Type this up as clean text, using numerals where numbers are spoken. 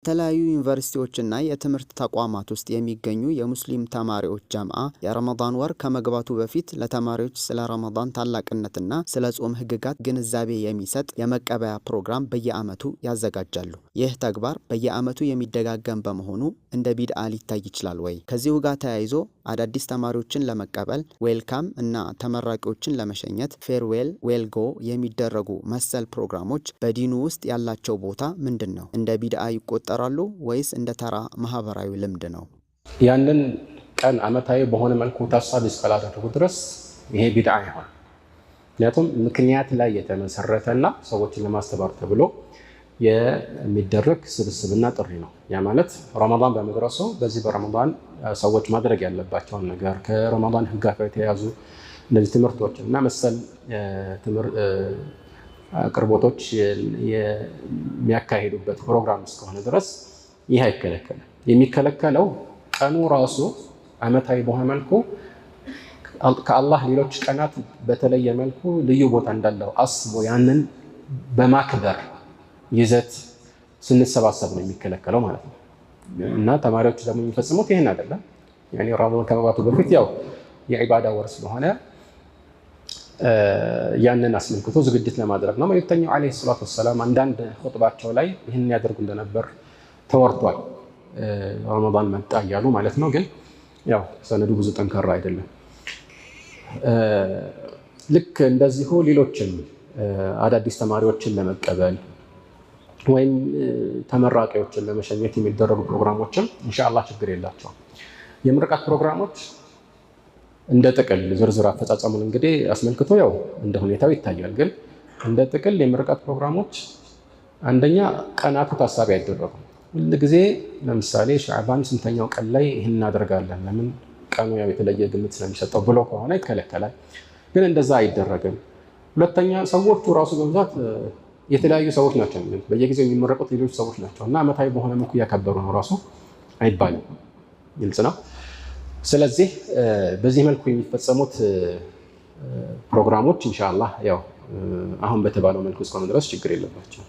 በተለያዩ ዩኒቨርሲቲዎችና የትምህርት ተቋማት ውስጥ የሚገኙ የሙስሊም ተማሪዎች ጃምዓ የረመዳን ወር ከመግባቱ በፊት ለተማሪዎች ስለ ረመዳን ታላቅነትና ስለ ጾም ህግጋት ግንዛቤ የሚሰጥ የመቀበያ ፕሮግራም በየዓመቱ ያዘጋጃሉ። ይህ ተግባር በየዓመቱ የሚደጋገም በመሆኑ እንደ ቢድዓ ሊታይ ይችላል ወይ? ከዚሁ ጋር ተያይዞ አዳዲስ ተማሪዎችን ለመቀበል welcome እና ተመራቂዎችን ለመሸኘት farewell፣ well go የሚደረጉ መሰል ፕሮግራሞች በዲኑ ውስጥ ያላቸው ቦታ ምንድን ነው? እንደ ቢድዓ ይቆጠራሉ ወይስ እንደ ተራ ማህበራዊ ልምድ ነው? ያንን ቀን ዓመታዊ በሆነ መልኩ ታሳቢ እስካላደረጉ ድረስ ይሄ ቢድዓ አይሆንም። ምክንያቱም ምክንያት ላይ የተመሰረተና ሰዎችን ለማስተባበር ተብሎ የሚደረግ ስብስብና ጥሪ ነው። ያ ማለት ረመዳን በመድረሱ በዚህ በረመዳን ሰዎች ማድረግ ያለባቸውን ነገር፣ ከረመዳን ሕግ ጋር የተያያዙ እነዚህ ትምህርቶች እና መሰል አቅርቦቶች የሚያካሂዱበት ፕሮግራም እስከሆነ ድረስ ይህ አይከለከልም። የሚከለከለው ቀኑ ራሱ ዓመታዊ በሆነ መልኩ ከአላህ ሌሎች ቀናት በተለየ መልኩ ልዩ ቦታ እንዳለው አስቦ ያንን በማክበር ይዘት ስንሰባሰብ ነው የሚከለከለው ማለት ነው። እና ተማሪዎች ደግሞ የሚፈጽሙት ይህን አይደለም። ያኔ ረመዳን ከመግባቱ በፊት ያው የዒባዳ ወር ስለሆነ ያንን አስመልክቶ ዝግጅት ለማድረግ ነው። መልእክተኛው ዓለይሂ ሰላቱ ወሰላም አንዳንድ ኹጥባቸው ላይ ይህን ያደርጉ እንደነበር ተወርቷል። ረመዳን መጣ እያሉ ማለት ነው። ግን ያው ሰነዱ ብዙ ጠንካራ አይደለም። ልክ እንደዚሁ ሌሎችም አዳዲስ ተማሪዎችን ለመቀበል ወይም ተመራቂዎችን ለመሸኘት የሚደረጉ ፕሮግራሞችም ኢንሻአላህ ችግር የላቸውም። የምርቃት ፕሮግራሞች እንደ ጥቅል ዝርዝር አፈጻጸሙን እንግዲህ አስመልክቶ ያው እንደ ሁኔታው ይታያል። ግን እንደ ጥቅል የምርቃት ፕሮግራሞች አንደኛ ቀናቱ ታሳቢ አይደረጉም። ሁል ጊዜ ለምሳሌ ሻዕባን ስንተኛው ቀን ላይ ይህን እናደርጋለን፣ ለምን ቀኑ ያው የተለየ ግምት ስለሚሰጠው ብሎ ከሆነ ይከለከላል። ግን እንደዛ አይደረግም። ሁለተኛ ሰዎቹ ራሱ በብዛት የተለያዩ ሰዎች ናቸው። በየጊዜው የሚመረቁት ሌሎች ሰዎች ናቸው እና ዓመታዊ በሆነ መልኩ እያከበሩ ነው ራሱ አይባልም። ግልጽ ነው። ስለዚህ በዚህ መልኩ የሚፈጸሙት ፕሮግራሞች ኢንሻአላህ ያው አሁን በተባለው መልኩ እስከሆነ ድረስ ችግር የለባቸው።